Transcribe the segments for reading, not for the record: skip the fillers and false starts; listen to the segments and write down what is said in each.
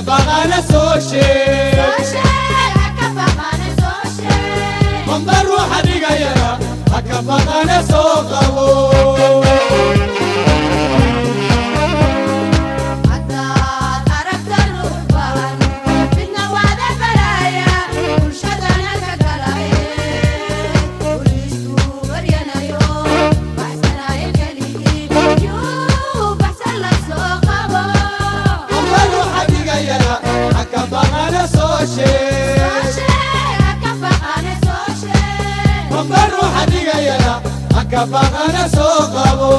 Baqana soo sheeg, bambar ruuxa dhigayana haka baqana soo qabo. Bambar ruuxa dhigayana haka baqana soo sheeg, bambar ruuxa dhigayana haka baqana soo qabo.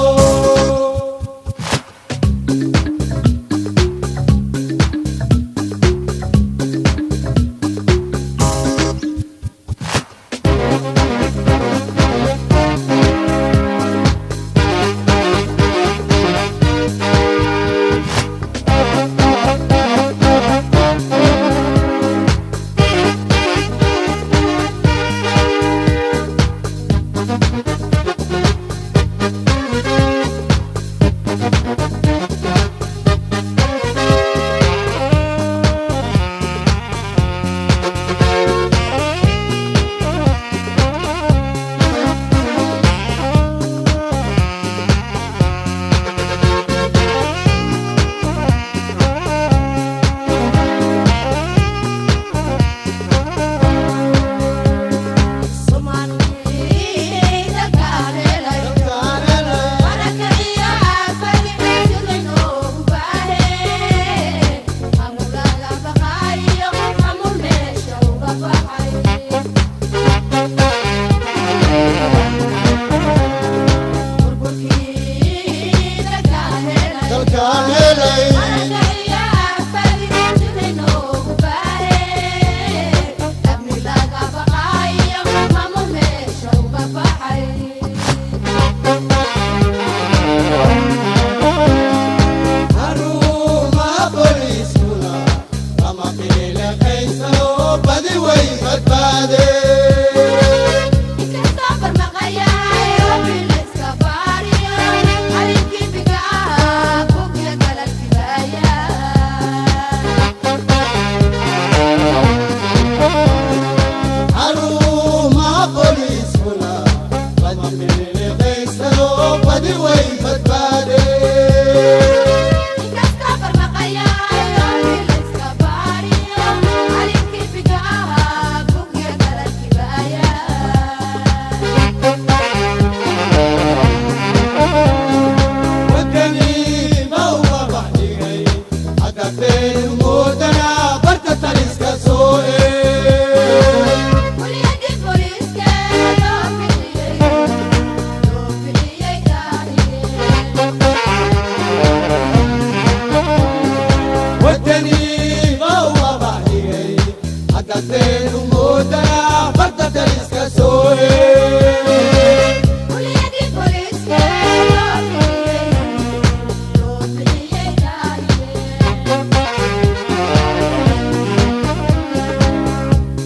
Dalkaan helay. Xarumaha booliiskuna lama bilileqaysano, badi way badbaadeen. Xarumaha booliiskuna lama bilileqaysano, badi way badbaadeen. Wadani ma uga baxdhigay hadda been moodana barta taliska soo eeg. Wadani ma uga baxdhigay hadda been moodana barta taliska soo eeg.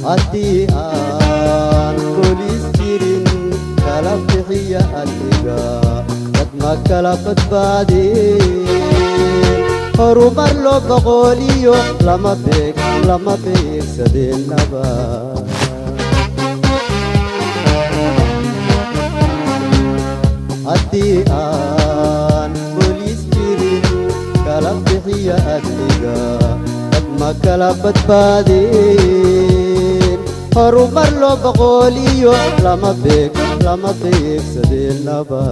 Haddii aan booliis jirin kala bixiya adiga, dad ma kala badbaadin. Horumar loo boqoliyo lama beeg lama beegsadeenaba. Haddii aan booliis jirin kala bixiya adliga, dad ma kala badbaadin. Horumar loo boqoliyo lama beeg lama beegsadeenaba.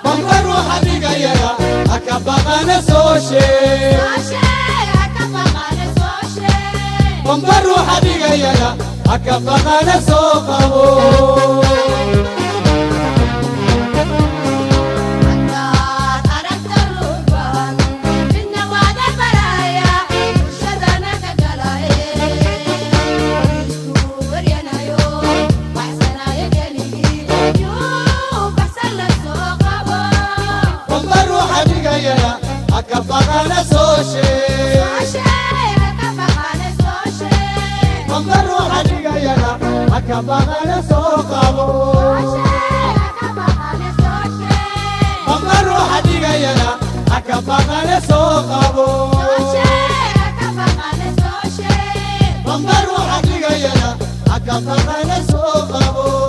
Bambar ruuxa dhigayana haka baqana soo sheeg, bambar ruuxa dhigayana haka baqana soo qabo. Haka baqane soo qabo. Bamba ruuxa dhigayana haka baqane soo qabo. Bamba ruuxa dhigayana haka baqane soo qabo.